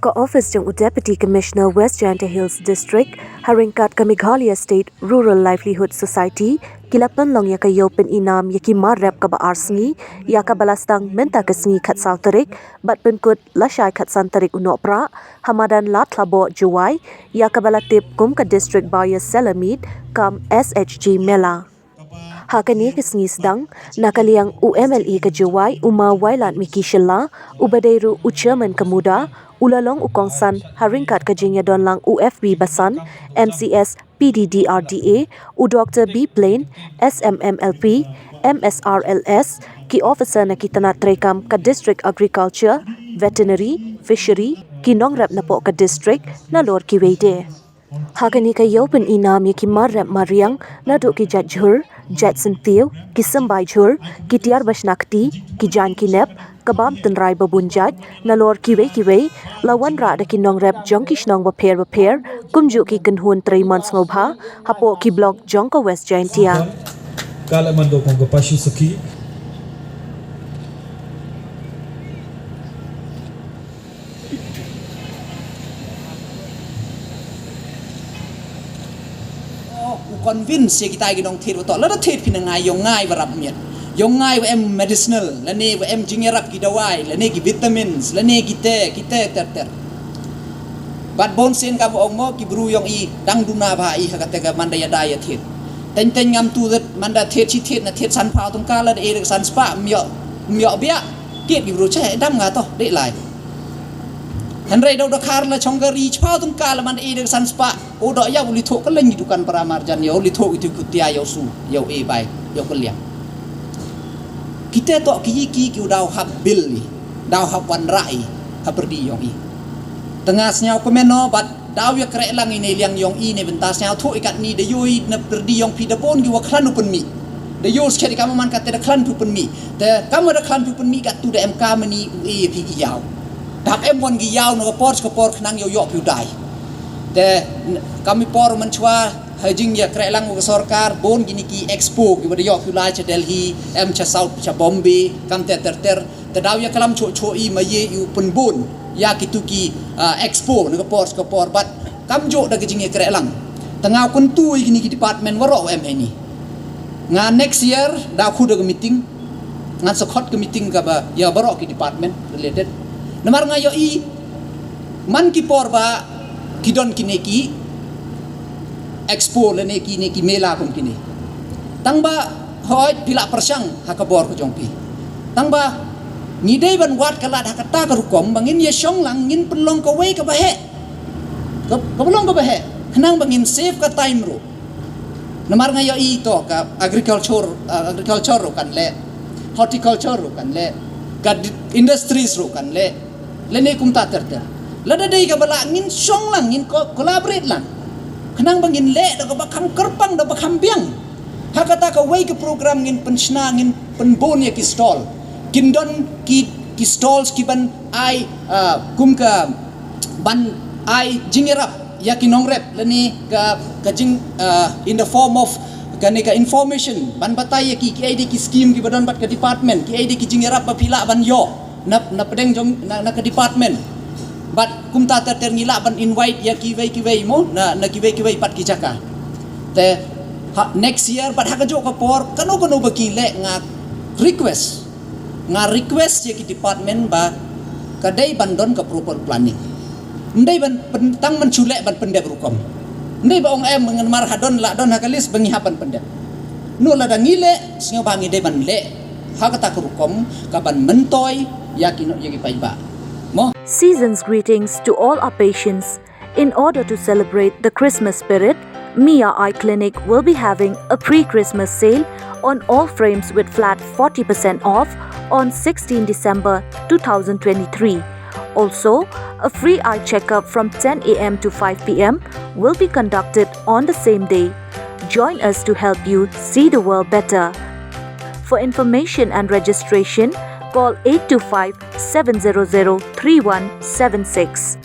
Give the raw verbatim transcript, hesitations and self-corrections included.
Ka office jong u Deputy Commissioner West Jaintia Hills District, ha ryngkat ka Meghalaya State Rural Livelihood Society, ki la pynlong ïa ka ïew pyni nam ïa ki mar rep kaba ar sngi, ïa kaba la sdang mynta ka sngi khatsaw tarik, bad pynkut lashai khatsan tarik u Nohprah, ha madan Ladthadlaboh Jowai, ïa kaba la tip kum ka District Buyer Seller Meet, kam S H G Mela. Ha kane ka sngi sdang, na ka liang u M L A ka Jowai, u Ma Wailadmiki Shylla, uba dei ruh u Chairman ka MUDA, u la long u kongsan, ha ryngkat ka jingïadonlang u F B Basan, M C S P D D R D A, u Doctor B Plain, S M M L P, M S R L S, ki officer na ki tnat treikam ka District Agriculture, Veterinary, Fishery, ki nongrep napoh ka district, nalor kiwei de. Ha kane ka ïew pyni nam ïa ki mar rep mar riang, naduh ki jait jhur, jait syntiew, ki symbai jhur, ki tiar ba shna kti, ki jaiñ ki nep, ka bam tynrai ba bun jait, nalor kiwei kiwei, la wanrah da ki nongrep jong ki shnong bapher bapher, kumjuh ki kynhun trei mon sngewbha, hapoh ki block jong ka West Jaintia. Ka la man do kong ka Pashu Sakhi. Oh, u convince ïa kita ki nongthied ba to. Lada thied phi na ngai, ïong ngai ba rap miet. Ïong ngai ba em medicinal, lane ba em jingïarap ki dawai, lane ki vitamins, lane ki te, ki te ter ter. Bad bun sien kam ong mo ki bru ïong i dang duna bha i ha kata ka man da ïada ïa thied. Teng teng ngam tu dat man da thied shi thied na thied san phaw tungka lada e da san spah, ym ïoh, ym ïoh biah. Thied ki bru che dam nga to, dei lai. Hynrei da u Dkhar la chong ka ri chiphaw tungka la man da e da san spah. U doh ïa u li thoh ka leng ki dukan para marjan, ïa u li thoh ki tu kutia, ïa u su, ïa u e bai, ïa u kylliang. Kita to ki ki ki u daw hap bill i, daw hap wanrah i ha pyrdi ïong i. Tang nga sngew kumno bad daw ïa kreh lang i ne liang ïong i ne bynta sngew thoh i katni da ïoh i na pyrdi ïong phi da bun ki wa khlaiñ u pynmih. Da ïoh skhet i kam man kata da khlaiñ phi u pynmih. Te kam da khlaiñ phi u pynmih katto da em kamni u e phi ki ïaw. Dap em wan ki ïaw na ka por ka por khnang ïoh ïoh phi u dai. Te n-, kam i por mynshuwa ha jingïa kreh lang u ka sorkar, bun kine ki expo ki wa da ïoh phi u lai cha Delhi, em cha South, cha Bombay, kam ter ter ter. Te daw ïa klam choh choh i ma ïe i u pynbun ïa kitu ki, ah, expo na ka por ka por bad kam joh da ka jingïa kreh lang. Te nga u kyntu i kine ki department waroh em heni. Nga next year daw khut da ka meeting. Ngan sa khot ka meeting kaba ïa baroh ki department related. Namar nga ïoh i man ki por ba ki don kine ki expo lane kine ki mela kum kine. Tang ba hoi phi la pyrshang ha ka bor ka jong phi. Tang ba ngi dei ban wad ka lad ha kata ka rukom ba ngin ïa shong lang ngin pynlong kawei kaba heh. Ka, kaba long kaba heh. Khnang ba ngin save ka time ruh. Namar nga ïoh i to ka agriculture, ah, agriculture ruh kan leh, horticulture ruh kan leh, ka di-, industries ruh kan leh, lane kumta ter ter. Lada dei kaba lah ngin shong lang, ngin co-, collaborate lang. Khnang ba ngin leh da kaba kham kyrpang, da ba kham biang. Ha kata kawei ka program ngin pynshna, ngin pynbun ïa ki stall. Kin don ki, ki stalls ki ban ai, ah, kum ka ban ai jingïarap ïa ki nongrep lane ka, ka jing, ah, in the form of kane ka information ban batai ïa ki, ki ai de ki scheme ki ba don bad ka department, ki ai de ki jingïarap ba phi lah ban ïoh na, na pdeng jong na, na ka department. Bad kumta ter ter ngi lah ban invite ïa kiwei kiwei mo na, na kiwei kiwei pat ki jaka. Te ha, next year bad ha ka joh ka por kano kano ba ki leh nga request Nga request ïa ki department ba ka dei ban don ka proper planning. Ym dei ban pyn-, tang mynshuwa leh ban pyndep rukom. Ym dei ba ong em ngan mar ha don la don ha ka list ba ngi hap ban pyndep. No lada ngi leh, sngewbha ngi dei ban leh ha kata ka rukom ka ban myntoi ïa ki no, ïa ki paidbah. Mo? Season's greetings to all our patients. In order to celebrate the Christmas spirit, Mia Eye Clinic will be having a pre-Christmas sale on all frames with flat forty percent off on sixteen December two thousand twenty-three. Also, a free eye checkup from ten A M to five P M will be conducted on the same day. Join us to help you see the world better. For information and registration, call eight two five, seven zero zero, three one seven six.